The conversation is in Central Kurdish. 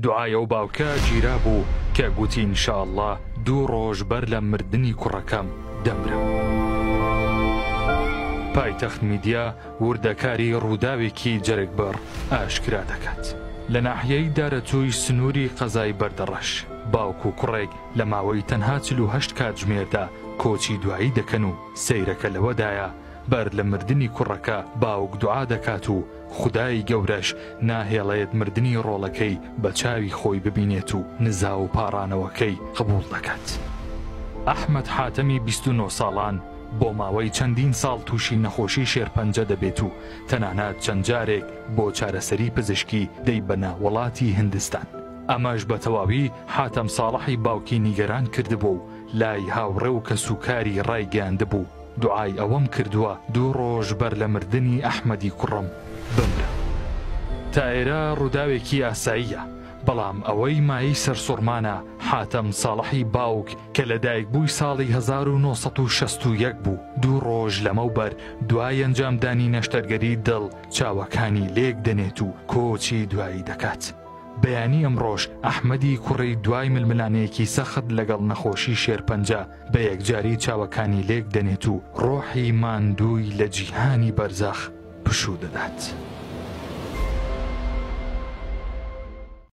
دوعای ئەو باوکە گیرابوو کە گوتی ان شاء اللە دوو ڕۆژ بەر لە مردنی کوڕەکەم دەمرم. پایتەخت میدیا وردەکاری ڕووداوێکی جەرگبڕ ئاشکرا دەکات. لە ناحیەی دارەتووی سنووری قەزای بەردەڕەش، باوک و کوڕێک لە ماوەی تەنها 48 کاتژمێردا کۆچی دوایی دەکەن و سەیرەکە لەوەدایە بەر لە مردنی کوڕەکە باوک دوعا دەکات و خودای گەورەش ناهێڵێت مردنی ڕۆڵەکەی بە چاوی خۆی ببینێت و نزا و پاڕانەوەکەی قبوڵ دەکات. ئەحمەد حاتەمی 29 ساڵان بۆ ماوەی چەندین ساڵ تووشی نەخۆشی شێرپەنجە دەبێت و تەنانەت چەند جارێک بۆ چارەسەری پزیشکی دەیبەنە وڵاتی هندستان. ئەمەش بە تەواوی حاتەم ساڵحی باوکی نیگەران کردبوو و لای هاوڕێ و کەسوکاری ڕایگەیاندبوو، دوعای ئەوەم کردووە دوو ڕۆژ بەر لە مردنی ئەحمەدی کوڕم بمرم. تا ئێرە ڕووداوێکی ئاساییە، بەڵام ئەوەی مایەی سەرسوڕمانە حاتەم ساڵحی باوک کە لەدایکبووی ساڵی 1961 بوو، دوو ڕۆژ لەمەوبەر دوای ئەنجامدانی نەشتەرگەری دڵ چاوەکانی لێک دەنێت و کۆچی دوایی دەکات. بەیانی ئەمڕۆش ئەحمەدی کوڕی دوای ململانێیەکی سەخت لەگەڵ نەخۆشی شێرپەنجە بە یەکجاری چاوەکانی لێک دەنێت و ڕۆحی ماندووی لە جیهانی بەرزەخ پشوو دەدات.